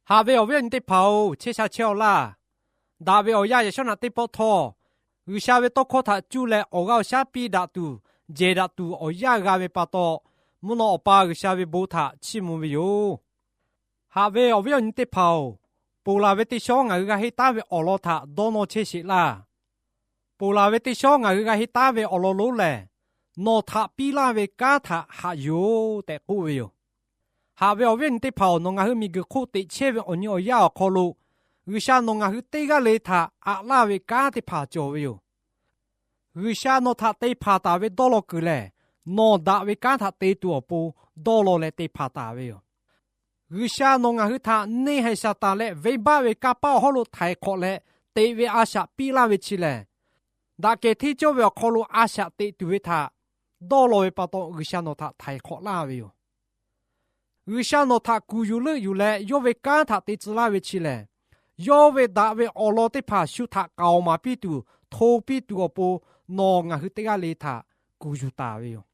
Haꞈ ve awˬ viˉ awˬ nyi teˇ hpaˍ-oˬ, chehˇ sha chehˇ-aw laˇ. Daꞈ ve awˬ yanˇ yaꞈ shawˉ naꞈ teˇ pawˆ htawˇ, G'uiˬsha ve tawˇ hkawˇ htaꞈ cuˇ leh awˬ g'aˇ awˬ shaˉ piˇ daꞈ tuˬ, jehˬ daꞈ tuˬ awˬ yanˇ g'a ve pa taw, mvuhˇ naw Awˬ pa G'uiˬsha ve bon htaꞈ chiˇ mvuh ve yoˬ. Haꞈ ve awˬ viˉ awˬ nyi teˇ hpaˍ-oˬ, ponˬ laˬ ve teˇ shawˉ ngaˬ hui g'a henˇ taˉ ve awˬ lawn htaꞈ dawˇ nawˇ chehˇ sheˍ laˇ. Ponˬ laˬ ve teˇ shawˉ ngaˬ hui g'a henˇ taˉ ve awˬ lawn lonˉ lehˬ, Nawˬ htaꞈ piˇ laˇ ve kanˉ htaꞈ haꞈ yuˬ-oˬ tehꞈ k'oˆ ve yoˬ. Haꞈ ve awˬ viˉ awˬ nyi teˇ hpaˍ-oˬ, nawˬ ngaˬ hui miˬguiˬ hk'oˆ teꞈ chehˇ ve awˬ nyi awˬ yanˇ awˬ hk'aw lo, G'uiˬsha nawˬ ngaˬ hui teˇ g'aˇ le htaꞈ aꞈ laˇ ve kanˉ teˇ hpaˍ cawˬ ve yoˬ. G'uiˬsha nawˬ htaꞈ te hpanˍ taˍ ve dawˇ law kuiˬ lehˬ, nawˬ daꞈ ve kanˉ htaꞈ te tuˬ awˬ pon dawˇ law leh te hpanˍ taˍ ve yoˬ. G'uiˬsha nawˬ ngaˬ hui htaꞈ neˇ haiˬ Saˍtanˍ leh venˇbaˆ ve kanˇ paˆ awˬ hawˉ lo htaiˍ hk'awꞈ leh, teꞈ ve a shaꞈ piˇ laˇ ve chi lehˬ, daꞈ kehˬ hteˇ cawˇ ve awˬ hk'aw lo a shaꞈ teꞈ tuˬ ve htaꞈ dawˇ law ve pa taw, G'uiˬsha nawˬ htaꞈ htaiˍ hk'awꞈ laˇ ve yoˬ. G'uiˬsha nawˬ htaꞈ kuˬ yuˬ leuˆ yuˬ leh, yawˇ ve kanˉ htaꞈ te tcuh laˇ ve chi lehˬ, yawˇ ve daꞈ ve awˬ lawn teˇ hpaˍ shu htaꞈ k'aoˍ maˍ piˇ tuˬ, hto piˇ tuˬ awˬ pon, nawˬ ngaˬ hui teˇ g'aˇ le htaꞈ kuˬ yuˬ taˍ ve yoˬ.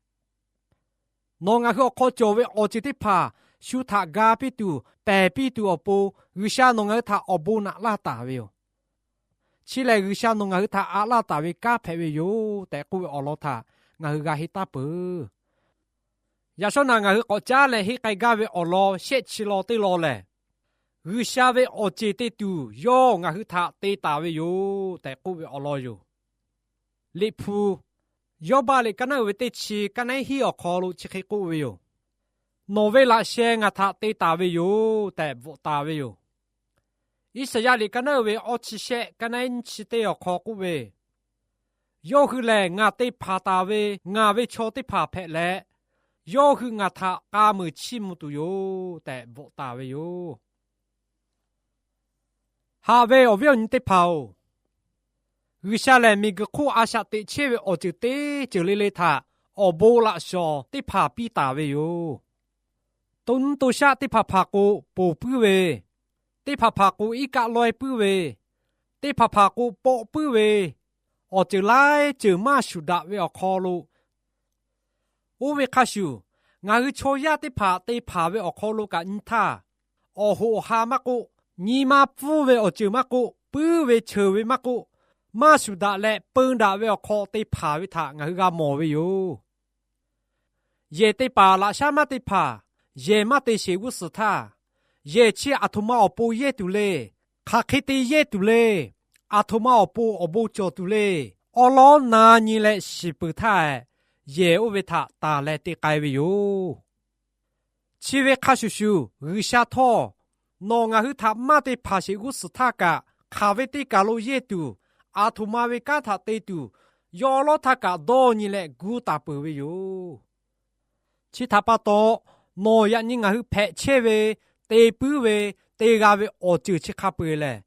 Nawˬ ngaˬ hui awˬ hk'aw cawˬ ve awˬ ceuˬ teˇ hpaˍ shu htaꞈ ga piˇ tuˬ, pehˬ piˇ tuˬ awˬ pon, G'uiˬsha nawˬ ngaˬ hui htaꞈ awˬ bon naꞈ laˇ taˍ ve yoˬ. Chi lehˬ, G'uiˬsha nawˬ ngaˬ hui htaꞈ aꞈ laˇ taˍ ve kanˉ hpehꞈ ve yoˬ tehꞈ k'oˆ ve awˬ lawn htaꞈ ngaˬ hui g'a henˇ taˉ peuˬ. Yaꞈ shawˉ naꞈ ngaˬ hui k'awꞈ caˉ leh henˇ k'ai gaˇ ve awˬ lawn shehˆ chi lawn teˇ lawn lehˬ, G'uiˬsha ve awˬ ceˬ te tuˬ yawˇ ngaˬ hui htaꞈ te taˍ ve yoˬ tehꞈ k'oˆ ve awˬ lawn yoˬ. Liꞈ hpu Yawˇbaˆ liꞈ kaˉ naˉ uiˍ ve teˇ chi kaˉ naˉ hiˉ awˬ hk'aw lo chi hk'e k'oˆ ve yoˬ. Nawˬ ve laꞈ sheh ngaˬ htaꞈ te taˍ ve yoˬ tehꞈ bvuhꞈ taˍ ve yoˬ. Iˉsaˍyaˆ liꞈ kaˉ naˉ uiˍ ve awˇ chi shehˆ kaˉ naˉ nyiˇ chi teˇ awˬ hk'aw k'oˆ ve, Yawˇ hui lehˬ ngaˬ te hpanˍ taˍ ve ngaˬ ve chaw teˇ hpaˍ hpehꞈ leh, yawˇ hui ngaˬ htaꞈ k'a muiˬ chiˇ mvuh tuˬ yoˬ tehꞈ bvuhꞈ taˍ ve yoˬ. Haꞈ ve awˬ viˉ awˬ nyi teˇ hpaˍ-oˬ, G'uiˬsha lehˬ miˬguiˬ hk'oˆ a shaꞈ teꞈ chehˇ ve awˬ ceuˬ teˇ ceuˬ le le htaꞈ awˬ bon laꞈ shawˍ teˇ hpaˍ piˇ taˍ ve yoˬ. To nuˇ to shaˆ teˇ hpaˍ hpaˍ k'o ponˬ puiˉ ve, teˇ hpaˍ hpaˍ k'o iˉ kaˆ lawehˇ puiˉ ve, teˇ hpaˍ hpaˍ k'o pawˆ puiˉ ve, awˬ ceuˬ laiˉ ceuˬ maˇ shuˍ daꞈ ve awˬ hk'aw lo, oˇ ve hk'a shuˍ, ngaˬ hui chaw yaˇ teˇ hpaˍ te hpanˍ ve awˬ hk'aw lo kaꞈ nyi htaˇ, awˬ hoꞈ awˬ ha maˇ k'oˆ, nyi ma pfuhˇ ve awˬ ceuˬ maˇ k'oˆ, puiˉ ve cheuˬ ve maˇ k'oˆ, maˇ shuˍ daꞈ leh peu daꞈ ve awˬ hk'aw te hpanˍ ve htaꞈ ngaˬ hui g'a mawˬ ve yoˬ. Yehˬ te paˍ laꞈ shaˉ maˇ te hpanˍ, yehˬ maˇ te sheˍ g'uˇ suhˍ htaˇ, yehˬ chi aˬ htoꞈ ma awˬ pon yehˇ tuˬ le. Hk'aˬ hk'e te yehˇ tuˬ le. Aˬ htoꞈ ma awˬ pon awˬ bon cawˬ tuˬ le. Awˉ lawˉ na nyi leh shiˍ peuˬ htaˇ, yehˬ oˇ ve htaꞈ tanˬ leh te k'ai ve yoˬ. Chi ve hk'a shuˍ shuˍ, G'uiˬsha htawˇ nawˬ ngaˬ hui htaꞈ maˇ te hpanˍ sheˍ g'uˇ suhˍ htaˇ kaꞈ, hk'aˬ ve teˇ kaˬ lo yehˇ tuˬ, aˬ htoꞈ ma ve kanˉ htaꞈ te tuˬ, yawˇ lawˉ htaˇ kaꞈ dawˇ nyi leh gu taˍ peuˬ ve yoˬ. Chi htaꞈ pa taw, nawˬ yaꞈ nyi ngaˬ hui hpehꞈ chehˇ ve, te puiˉ ve, te g'a ve awˬ ceuˬ chi hk'a peu-eˬ lehˬ,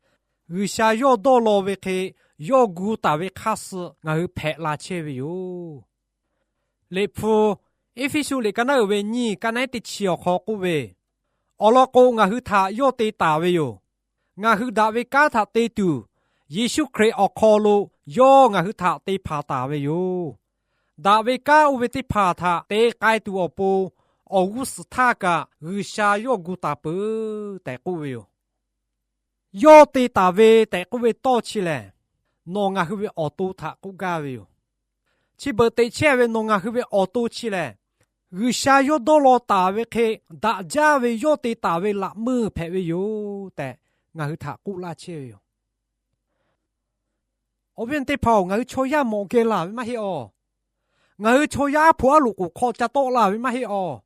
G'uiˬsha yawˇ dawˇ law ve hk'e, yawˇ gu taˍ ve hk'aˇ suh ngaˬ hui hpehꞈ la chehˇ ve yoˬ. Liꞈ hpu Eˇfeˇsuꞈ liꞈ kaˉ naˉ uiˍ ve nyiˇ kaˉ naˉ teˇ chi awˬ hk'aw k'oˆ ve, Awˬ lawn k'o, ngaˬ hui htaꞈ yawˇ te taˍ ve yoˬ. Ngaˬ hui daꞈ ve kanˉ htaꞈ te tuˬ, Yeˍsuˆ Hkriꞈ awˬ hk'aw lo yawˇ ngaˬ hui htaꞈ te hpanˍ taˍ ve yoˬ. Daꞈ ve kanˉ oˇ ve teˇ hpaˍ htaꞈ te k'ai tuˬ awˬ pon, awˬ g'uˇ suhˍ htaˇ kaꞈ G'uiˬsha yawˇ gu taˍ peuˬ tehꞈ k'oˆ ve yoˬ. Yawˇ te taˍ ve tehꞈ k'oˆ ve tawˇ chi lehˬ, nawˬ ngaˬ hui ve awˬ to htaꞈ k'oˆ gaˇ ve yoˬ. Chi beuꞈ teꞈ chehˇ ve nawˬ ngaˬ hui ve awˬ to chi lehˬ, G'uiˬsha yawˇ dawˇ law taˍ ve hk'e daꞈ jaˇ ve yawˇ te taˍ ve laꞈ meuˇ hpehꞈ ve yoˬ tehꞈ, ngaˬ hui htaꞈ k'oˆ laˇ chehˇ ve yoˬ. Awˬ viˉ teˇ hpaˍ-oˬ, ngaˬ hui chaw yaˇ mawˬ geh laˬ ve maˇ heˆ awˬ. Ngaˬ hui chaw yaˇ aˉ hpoꞈ aˉ loꞈ k'oˍ hk'aw ca tawˆ la ve maˇ heˆ awˬ.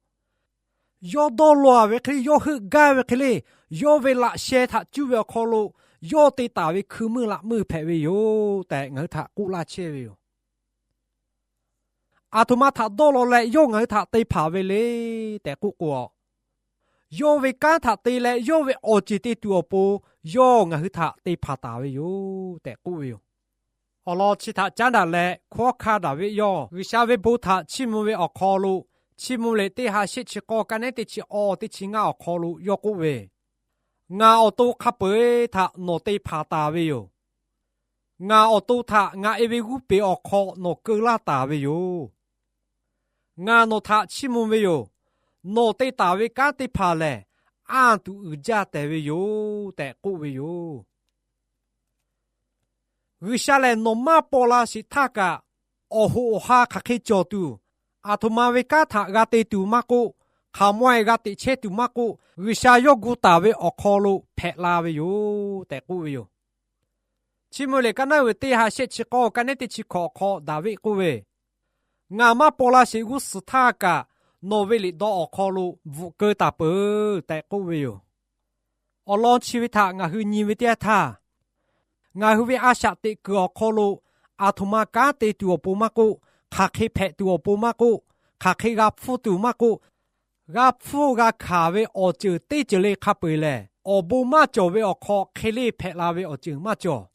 Yawˇ dawˇ law ve hk'e le, yawˇ heuˆ gaˇ ve hk'e le, yawˇ ve laꞈ sheh htaꞈ cuˇ ve awˬ hk'aw lo, yawˇ te taˍ ve hkui meuˇ laꞈ meuˇ hpehꞈ ve yoˬ tehꞈ, ngaˬ hui htaꞈ k'oˆ laˇ chehˇ ve yoˬ. Aˬ htoꞈ ma htaꞈ dawˇ law leh yawˇ ngaˬ hui htaꞈ te hpanˍ ve le tehꞈ k'oˆ k'o, yawˇ ve kanˉ htaꞈ te leh yawˇ ve awˬ ceˬ te tuˬ awˬ pon, yawˇ ngaˬ hui htaꞈ te hpanˍ taˍ ve yoˬ tehꞈ k'oˆ ve yoˬ. Awˬ lawn chi htaꞈ caˉ daꞈ leh, hkunˉ hawˉ hkanˇ Daˍviˆ yawˇ G'uiˬsha ve bon htaꞈ chiˇ mvuh ve awˬ hk'aw lo, Chiˇ mvuh liꞈ teˇ ha shehˆ chi k'awˇ kaˉ naˉ teˇ chi awˇ teˇ chi ngaˇ awˬ hk'aw lo yawˇ k'oˆ ve, Ngaˬ awˬ to hk'a peu-eˬ htaꞈ nawˬ te hpanˍ taˍ ve yoˬ. Ngaˬ awˬ to htaꞈ ngaˬ e ve g'uˇ peˬ awˬ hk'aw nawˬ keu laˇ taˍ ve yoˬ. Ngaˬ nawˬ htaꞈ chiˇ mvuh ve yoˬ. Nawˬ te taˍ ve kanˉ teˇ hpaˍ lehˬ, anˇ tuˬ uiˍ jaˇ tehˬ ve yoˬ tehꞈ k'oˆ ve yoˬ. G'uiˬsha lehˬ, nawˬ maˇ paw la sheˍ htaˇ kaꞈ, awˬ hoꞈ awˬ ha hk'aˬ hk'e cawˬ tuˬ, aˬ htoꞈ ma ve kanˉ htaꞈ g'a te tuˬ maˇ k'oˆ, hk'aˬ maweh g'a teꞈ chehˇ tuˬ maˇ k'oˆ, G'uiˬsha yawˇ gu taˍ ve awˬ hk'aw lo hpehꞈ la ve yoˬ tehꞈ k'oˆ ve yoˬ. Chi mvuh lehˬ, kaˇ naˉ ve teˇ ha shehˆ chi k'awˇ, kaˇ nehˉ teˇ chi hkawꞈ awˬ hk'aw Daˍviˆ k'oˆ ve, Ngaˬ maˇ paw la sheˍ g'uˇ suhˍ htaˇ kaꞈ, nawˬ ve liꞈ daw awˬ hk'aw lo bvuhꞈ keu taˍ peuˬ tehꞈ k'oˆ ve yoˬ. Awˬ lawn chi ve htaꞈ ngaˬ hui nyi ve teˇ yanˇ htaˇ, ngaˬ hui ve a shaꞈ teꞈ kuiˬ awˬ hk'aw lo aˬ htoꞈ ma kanˉ te tuˬ awˬ pon maˇ k'oˆ, hk'aˬ hk'e hpehꞈ tuˬ awˬ pon maˇ k'oˆ, hk'aˬ hk'e g'a hpfuhˇ tuˬ maˇ k'oˆ, g'a hpfuhˇ g'a hkanˍ ve awˬ ceuˬ teˇ ceuˬ le hk'a peu-eˬ lehˬ, awˬ bon maˇ cawˬ ve awˬ hk'aw hk'e le hpehꞈ la ve awˬ ceuˬ maˇ cawˬ.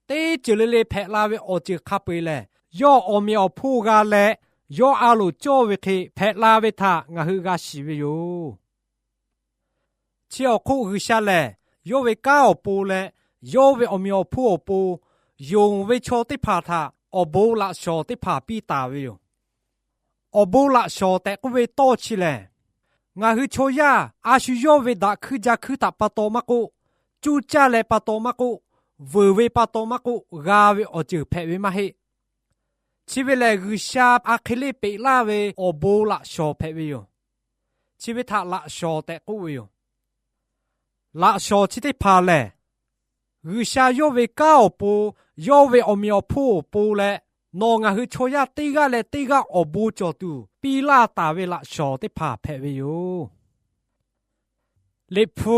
Teˇ ceuˬ le le hpehꞈ la ve awˬ ceuˬ hk'a peu-eˬ lehˬ, yawˇ awˬ meꞈ awˬ hponˇ g'a leh, yawˇ a loˍ cawˇ ve hk'e hpehꞈ la ve htaꞈ ngaˬ hui g'a shiˍ ve yoˬ. Chi awˬ hk'oˆ G'uiˬsha lehˬ, yawˇ ve kanˉ awˬ pon leh yawˇ ve awˬ meꞈ awˬ hponˇ awˬ pon, yonˍ ve chaw teˇ hpaˍ htaꞈ awˬ bon laꞈ shawnˍ teˇ hpaˍ piˇ taˍ ve yoˬ. Awˬ bon laꞈ shawnˍ tehꞈ k'oˆ ve tawˇ chi lehˬ, ngaˬ hui chaw yaˇ a shu yawˇ ve daꞈ hkuiˇ ja hkuiˇ htaꞈ pa taw maˇ k'oˆ, cuˇ caˇ leh pa taw maˇ k'oˆ, veuˬ ve pa taw maˇ k'oˆ, g'a ve awˬ ceuˬ hpehꞈ ve maˇ heˆ. Chi ve lehˬ, G'uiˬsha a hk'e le peꞈ laˇ ve awˬ bon laꞈ shawnˍ hpehꞈ ve yoˬ. Chi ve htaꞈ laꞈ shawnˍ tehꞈ k'oˆ ve yoˬ. Laꞈ shawnˍ chi teˇ hpaˍ lehˬ, G'uiˬsha yawˇ ve kanˉ awˬ pon, yawˇ ve awˬ meꞈ awˬ hponˇ awˬ pon leh, nawˬ ngaˬ hui chaw yaˇ teˇ g'aˇ leh teˇ g'aˇ awˬ bon cawˬ tuˬ piˇ laˇ taˍ ve laꞈ shawnˍ teˇ hpaˍ hpehꞈ ve yoˬ. Liꞈ hpu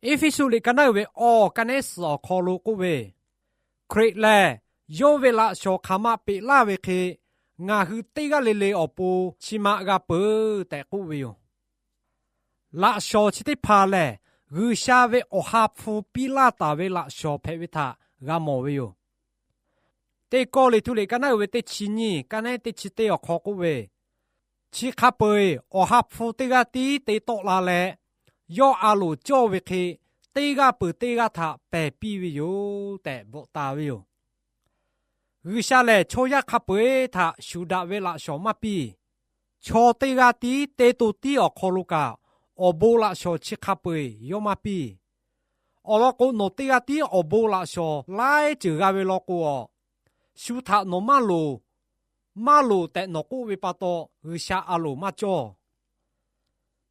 Eˇfeˇsuꞈ liꞈ ka naˉ uiˍ ve awˬ ka nehˉ suhˍ awˬ hk'aw lo k'oˆ ve, Hkriꞈ lehˬ yawˇ ve laꞈ shawnˍ hk'aˬ ma peꞈ laˇ ve hk'e, ngaˬ hui teˇ g'aˇ le le awˬ pon chi ma g'a peuˬ tehꞈ k'oˆ ve yoˬ. Laꞈ shawnˍ chi teˇ hpaˍ lehˬ, G'uiˬsha ve awˬ ha hpu piˇ laˇ taˍ ve laꞈ shawnˍ hpehꞈ ve htaꞈ g'a mawˬ ve yoˬ. Teˇ Kawˇrenˍhtuˆ liꞈ ka naˉ uiˍ ve teˇ chi nyiˇ, ka nehˉ teˇ chi teˇ awˬ hk'aw k'oˆ ve, Chi hk'a peu-eˬ Awˬ ha hpu teˇ g'aˇ tiˉ te tawˆ la leh, yawˇ a loˍ cawˇ ve hk'e, teˇ g'aˇ peuˬ teˇ g'aˇ htaꞈ pehˬ piˇ ve yoˬ tehꞈ bvuhꞈ taˍ ve yoˬ. G'uiˬsha lehˬ, chaw yaˇ hk'a peu-eˬ htaꞈ shuˍ daꞈ ve laꞈ shawnˍ maˇ piˇ. Chaw teˇ g'aˇ tiˉ teˇ to tiˉ awˬ hk'aw lo kaꞈ, awˬ bon laꞈ shawnˍ chi hk'a peu-eˬ yawˇ maˇ piˇ. Awˬ lawn k'o, nawˬ teˇ g'aˇ tiˉ awˬ bon laꞈ shawnˍ laiˉ ceuˬ g'a ve law k'o, a shu htaꞈ nawˬ maˇ loˍ, maˇ loˍ tehꞈ nawˬ k'oˆ ve pa taw, G'uiˬsha a loˍ maˇ cawˇ.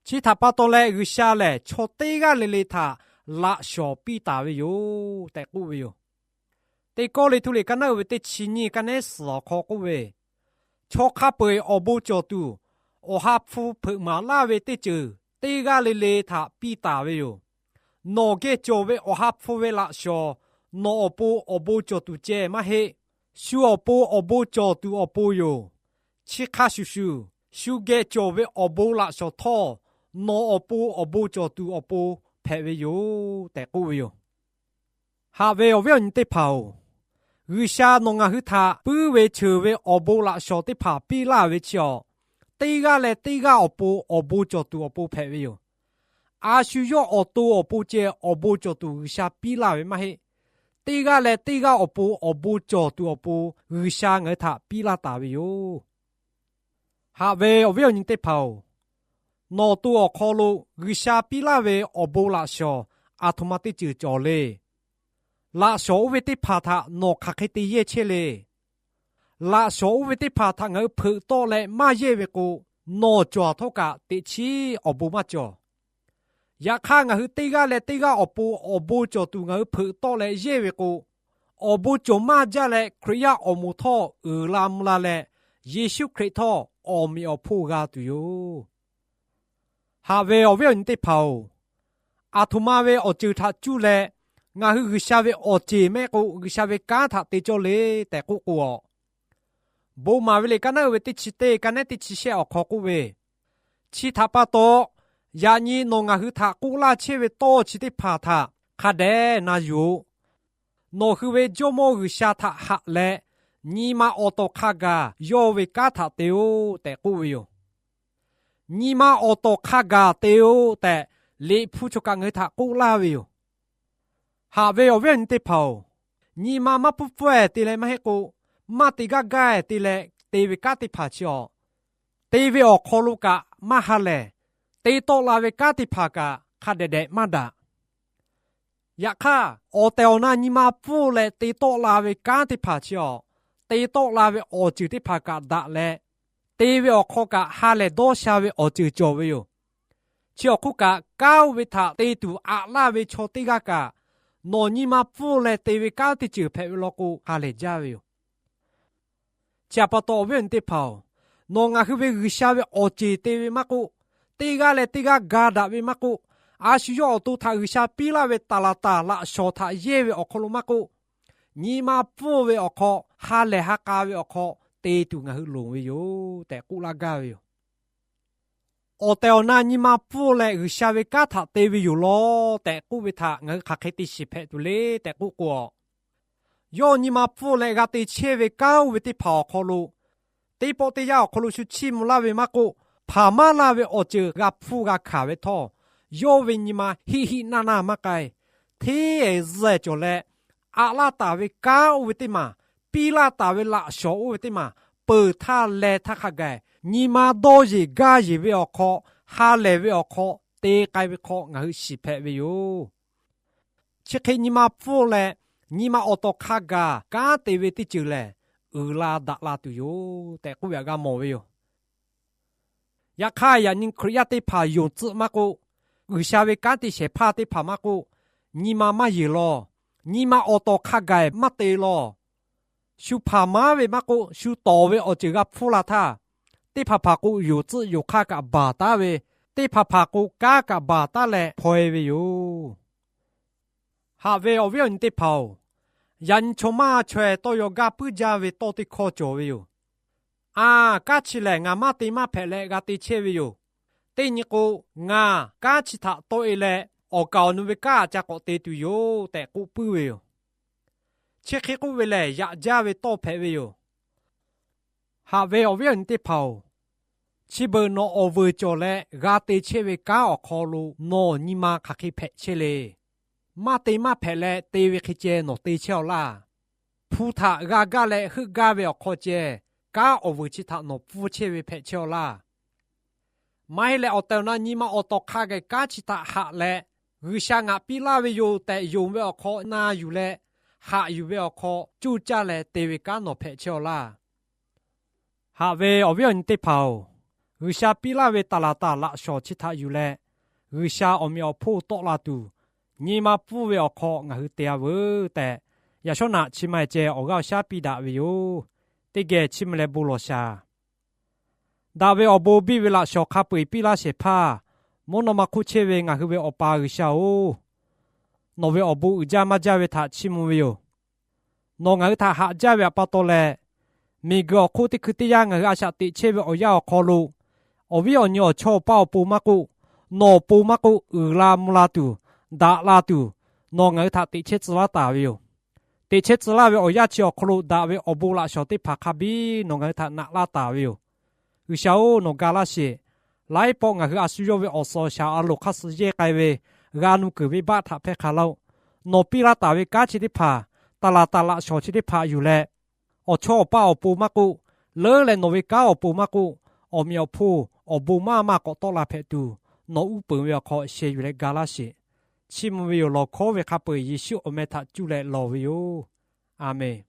Chi htaꞈ pa taw leh, G'uiˬsha lehˬ chaw teˇ g'aˇ le le htaꞈ laꞈ shawnˍ piˇ taˍ ve yoˬ tehꞈ k'oˆ ve yoˬ. Teˇ Kawˇrenˍhtuˆ liꞈ ka naˉ uiˍ ve teˇ chi nyiˇ, ka nehˉ suhˍ awˬ hk'aw k'oˆ ve, Chaw hk'a peu-eˬ awˬ bon cawˬ tuˬ, Awˬ ha hpu hpeuꞈ maˍ laˇ ve teˇ ceuˬ teˇ g'aˇ le le htaꞈ piˇ taˍ ve yoˬ. Nawˬ geh cawˬ ve Awˬ ha hpu ve laꞈ shawnˍ, nawˬ awˬ pon awˬ bon cawˬ tuˬ ceh maˇ heˆ. Shu awˬ pon awˬ bon cawˬ tuˬ awˬ pon yoˬ. Chi hk'a shuˍ shuˍ, shu geh cawˬ ve awˬ bon laꞈ shawnˍ htawˇ, nawˬ awˬ pon awˬ bon cawˬ tuˬ awˬ pon hpehꞈ ve yoˬ tehꞈ k'oˆ ve yoˬ. Haꞈ ve awˬ viˉ awˬ nyi teˇ hpaˍ-oˬ, G'uiˬsha nawˬ ngaˬ hui htaꞈ puiˉ ve cheuˬ ve awˬ bon laꞈ shawnˍ teˇ hpaˍ piˇ laˇ ve chi awˬ, teˇ g'aˇ leh teˇ g'aˇ awˬ pon awˬ bon cawˬ tuˬ awˬ pon hpehꞈ ve yoˬ. A shu yawˇ awˬ to awˬ pon ceh awˬ bon cawˬ tuˬ G'uiˬsha piˇ laˇ ve maˇ heˆ. Teˇ g'aˇ leh teˇ g'aˇ awˬ pon awˬ bon cawˬ tuˬ awˬ pon G'uiˬsha ngaˬ hui htaꞈ piˇ laˇ taˍ ve yoˬ. Haꞈ ve awˬ viˉ awˬ nyi teˇ hpaˍ-oˬ, nawˬ to awˬ hk'aw lo G'uiˬsha piˇ laˇ ve awˬ bon laꞈ shawnˍ aˬ htoꞈ ma teˇ ceuˬ cawˬ le. Laꞈ shawnˍ oˇ ve teˇ hpaˍ htaꞈ nawˬ hk'aˬ hk'e te yehˇ chehˇ le. Laꞈ shawnˍ oˇ ve teˇ hpaˍ htaꞈ ngaˬ hui hpeuꞈ tawˆ leh maˇ yehˇ ve k'o, nawˬ cawˬ htawˇ kaꞈ teꞈ chiˉ awˬ bon maˇ cawˬ. Yaꞈ hk'aˇ, ngaˬ hui teˇ g'aˇ leh teˇ g'aˇ awˬ pon awˬ bon cawˬ tuˬ ngaˬ hui hpeuꞈ tawˆ leh yehˇ ve k'o, awˬ bon cawˬ maˇ jaˇ leh Hkriꞈ yaˇ awˬ moˍ htawˇ uiˍ la mvuh la leh, Yeˍsuˆ Hkriꞈ htawˇ awˬ meꞈ awˬ hponˇ g'a tuˬ yoˬ. Haꞈ ve awˬ viˉ awˬ nyi teˇ hpaˍ-oˬ, aˬ htoꞈ ma ve awˬ ceuˬ htaꞈ cuˇ leh, ngaˬ hui G'uiˬsha ve awˬ ceˬ mehˆ k'o G'uiˬsha ve kanˉ htaꞈ te cawˇ le tehꞈ k'oˆ k'o, a Bon maˍ ve liꞈ ka naˉ uiˍ ve teˇ chi teˇ, ka nehˉ teˇ chi shehˆ awˬ hk'aw k'oˆ ve, Chi htaꞈ pa taw, yaꞈ nyi nawˬ ngaˬ hui htaꞈ k'oˆ laˇ chehˇ ve tawˇ chi teˇ hpaˍ htaꞈ hk'a dehꞈ na yuˬ-oꞈ. Nawˬ hui ve Jawˇmawˇ G'uiˬsha htaꞈ haꞈ leh, nyi ma awˬ tawˍ hk'a gaˬ yawˇ ve kanˉ htaꞈ te-oˆ tehꞈ k'oˆ ve yoˬ. Nyi ma awˬ tawˍ hk'a gaˬ te-oˆ tehꞈ, Liꞈ hpu chaw kaꞈ ngaˬ hui htaꞈ k'oˆ laˇ ve yoˬ. Haꞈ ve awˬ viˉ awˬ nyi teˇ hpaˍ-oˬ, nyi ma maˇ pfuhˇ pfuhˇ-eh te leh maˇ heˆ k'o, maˇ te gaˇ gaˇ-eh te leh te ve kanˉ teˇ hpaˍ chi awˬ, te ve awˬ hk'aw lo kaꞈ maˇ ha lehˬ, te tawˆ la ve kanˉ teˇ hpaˍ kaꞈ hk'a dehꞈ dehꞈ maˇ daꞈ. Yaꞈ hk'aˇ, awˬ tehˬ awˬ na nyi ma pfuhˇ leh te tawˆ la ve kanˉ teˇ hpaˍ chi awˬ, te tawˆ la ve awˬ ceuˬ teˇ hpaˍ kaꞈ daꞈ leh, te ve awˬ hk'aw kaꞈ ha lehˬ dawˇ sha ve awˬ ceuˬ cawˬ ve yoˬ. Chi awˬ hk'oˆ kaꞈ, kanˉ oˇ ve htaꞈ te tuˬ aꞈ laˇ ve chaw teˇ g'aˇ kaꞈ, nawˬ nyi ma pfuhˇ leh te ve kanˉ teˇ ceuˬ hpehꞈ ve law k'o, ha lehˬ jaˇ ve yoˬ. Chi htaꞈ pa taw, awˬ viˉ awˬ nyi teˇ hpaˍ-oˬ, nawˬ ngaˬ hui ve G'uiˬsha ve awˬ ceˬ te ve maˇ k'oˆ, teˇ g'aˇ leh teˇ g'aˇ ga daꞈ ve maˇ k'oˆ, a shu yawˇ awˬ to htaꞈ G'uiˬsha piˇ laˇ ve taˍ laˍ taˍ laꞈ shawnˍ htaꞈ yehˇ ve awˬ hk'aw lo maˇ k'oˆ, nyi ma pfuhˇ ve awˬ hk'aw, ha lehˬ ha k'a ve awˬ hk'aw te tuˬ ngaˬ hui loˍ ve yoˬ tehꞈ k'oˆ laˇ gaˇ ve yoˬ. Awˬ tehˬ awˬ na nyi ma pfuhˇ leh G'uiˬsha ve kanˉ htaꞈ te ve yoˬ law tehꞈ k'oˆ ve htaꞈ ngaˬ hui hk'aˬ hk'e te shiˍ hpehꞈ tuˬ le tehꞈ k'oˆ k'o, yawˇ nyi ma pfuhˇ leh g'a te chehˇ ve kanˉ oˇ ve teˇ hpaˍ awˬ hk'aw lo, teˇ pawˆ teˇ yanˇ awˬ hk'aw lo shu chiˇ mvuh laˇ ve maˇ k'oˆ, hpanˍ maˇ laˇ ve awˬ ceuˬ g'a hpfuhˇ g'a hkanˍ ve htawˇ, yawˇ ve nyi ma hiˆ hiˆ naˇ naˇ maˇ k'ai, hteˇ ehˍ zuhˇ ehˍ cawˬ leh, aꞈ laˇ taˍ ve kanˉ oˇ ve teˇ maˬ, piˇ laˇ taˍ ve laꞈ shawnˍ oˇ ve teˇ maˬ, peuˬ htaˇ leh htaˇ hk'a gaˬ, nyi ma dawˇ yeˬ gaˇ yeˬ ve awˬ hk'aw, ha lehˬ ve awˬ hk'aw te k'ai ve hk'aw ngaˬ hui shiˍ hpehꞈ ve yoˬ. Chi hk'e nyi ma pfuhˇ leh, nyi ma awˬ tawˍ hk'a gaˬ kanˉ te ve teˇ ceuˬ lehˬ, uiˍ la daꞈ la tuˬ yoˬ tehꞈ k'oˆ ve htaꞈ g'a mawˬ ve yoˬ. Yaꞈ hk'aˇ, yaꞈ nyi Hkriꞈ yaˇ teˇ hpaˍ yonˍ tcuhˆ maˇ k'oˆ, G'uiˬsha ve kanˉ te shehˍ hpaˇ teˇ hpaˍ maˇ k'oˆ, nyi ma maˇ yeˬ law. Nyi ma awˬ tawˍ hk'a gaˬ maˇ te law. Shu hpanˍ maˇ ve maˇ k'oˆ, shu tawˍ ve awˬ ceuˬ g'a hpfuhˇ la htaˇ, teˇ hpaˍ hpaˍ k'o yonˍ tcuhˆ yonˍ hk'aˇ kaꞈ baˬ taˉ ve, teˇ hpaˍ hpaˍ k'o kanˉ kaꞈ baˬ taˉ leh hpaw e ve yoˬ. Haꞈ ve awˬ viˉ awˬ nyi teˇ hpaˍ-oˬ, yaꞈ nyi chaw maˇ chaweh tawˇ yaw gaˇ puiˉ jaˇ ve tawˇ teˇ hkawˇ cawˬ ve yoˬ. A, kanˉ chi lehˬ ngaˬ maˇ te maˇ hpehꞈ leh g'a te chehˇ ve yoˬ. Teˇ nyi k'o, ngaˬ kanˉ chi htaꞈ tawˆ e leh, awˬ kaˍ awˬ nu ve kanˉ aꞈ ca k'awꞈ te tuˬ yoˬ tehꞈ k'oˆ puiˉ ve yoˬ. Chi hk'e k'oˆ ve lehˬ, yaꞈ jaˇ ve tawˇ hpehꞈ ve yoˬ. Haꞈ ve awˬ viˉ awˬ nyi teˇ hpaˍ-oˬ, chi beuꞈ nawˬ awˬ vuiˬ cawˬ leh g'a te chehˇ ve kanˉ awˬ hk'aw lo nawˬ nyi ma hk'aˬ hk'e hpehꞈ chehˇ le. Maˇ te maˇ hpehꞈ leh te ve hk'e ceh nawˬ te chehˇ-aw laˇ. Hpu htaꞈ g'a gaˇ leh heuˆ gaˇ ve awˬ hk'aw ceh, kanˉ awˬ vuiˬ chi htaꞈ nawˬ pfuhˇ chehˇ ve hpehꞈ chehˇ-aw laˇ. Maˇ heˆ leh awˬ tehˬ awˬ na nyi ma awˬ tawˍ hk'a gaˬ kanˉ chi htaꞈ haꞈ leh, G'uiˬsha ngaˬ piˇ laˇ ve yoˬ tehꞈ yonˍ ve awˬ hk'aw na yuˬ leh, haꞈ yuˬ ve awˬ hk'aw coˇ caˇ leh te ve kanˉ nawˬ hpehꞈ chehˇ-aw laˇ. Haꞈ ve awˬ viˉ awˬ nyi teˇ hpaˍ-oˬ, G'uiˬsha piˇ laˇ ve taˍ laˍ taˍ laꞈ shawnˍ chi htaꞈ yuˬ leh, G'uiˬsha awˬ meꞈ awˬ hponˇ tawˆ la tuˬ, nyi ma pfuhˇ ve awˬ hk'aw ngaˬ hui te-a veuˬ tehꞈ, yaꞈ shawˉ naꞈ chi ma-e ceh awˬ g'aˇ awˬ shaˉ piˇ daꞈ ve yoˬ. Teˇ geh chiˇ mvuh leh bon lawˬ shaˍ. Daꞈ ve awˬ bon biˇ ve laꞈ shawnˍ hk'a peu-eˬ piˇ laˇ shehˍ hpaˇ, mvuhˇ naw ma hk'oˆ chehˇ ve ngaˬ hui ve Awˬ pa G'uiˬsha-oˬ, nawˬ ve awˬ bon uiˍ jaˇ maˇ jaˇ ve htaꞈ chiˇ mvuh ve yoˬ. Nawˬ ngaˬ hui htaꞈ haꞈ jaˇ ve htaꞈ pa taw leh, miˬguiˬ awˬ hk'oˆ teˇ hkui teˇ yanˇ ngaˬ hui a shaꞈ teꞈ chehˇ ve awˬ yanˇ awˬ hk'aw lo, awˬ viˉ awˬ nyi awˬ chawˇ awˬ paˇ awˬ pon maˇ k'oˆ, nawˬ awˬ pon maˇ k'oˆ, uiˍ la mvuh la tuˬ, daꞈ la tuˬ, nawˬ ngaˬ hui htaꞈ teꞈ chehˇ tcuh laˇ taˍ ve yoˬ. Teꞈ chehˇ tcuh laˇ ve awˬ yanˇ chi awˬ hk'aw lo daꞈ ve awˬ bon laꞈ shawnˍ teˇ hpaˍ hk'a biˇ nawˬ ngaˬ hui htaꞈ naꞈ laˇ taˍ ve yoˬ. G'uiˬsha-oˬ, nawˬ ga laˇ sheˍ. Laiˉ pawˆ ngaˬ hui a shu yawˇ ve awˬ suhˍ awˬ shaˍ a loˍ hk'aˇ suh yehˇ k'ai ve g'a nu keunˍ ve baˆ htaꞈ hpehˇ hk'a laˇ-oˆ. Nawˬ piˇ laˇ taˍ ve kanˉ chi teˇ hpaˍ, taˍ laˍ taˍ laꞈ shawnˍ chi teˇ hpaˍ yuˬ leh, awˬ chawˇ awˬ paˇ awˬ pon maˇ k'oˆ, leuˉ leh nawˬ ve kanˉ awˬ pon maˇ k'oˆ, awˬ meꞈ awˬ hponˇ awˬ bon maˇ maˇ k'awꞈ tawˆ la hpehꞈ tuˬ, nawˬ uˉ peunˍ ve awˬ hk'aw sheh yuˬ leh ga laˇ sheˍ. Chiˇ mvuh ve yoˬ. Lawˬ hkawˉ ve hk'a peu-eˬ Yeˍsuˆ awˬ meh htaꞈ cuˇ leh lawˬ ve yoˬ. A menˬ.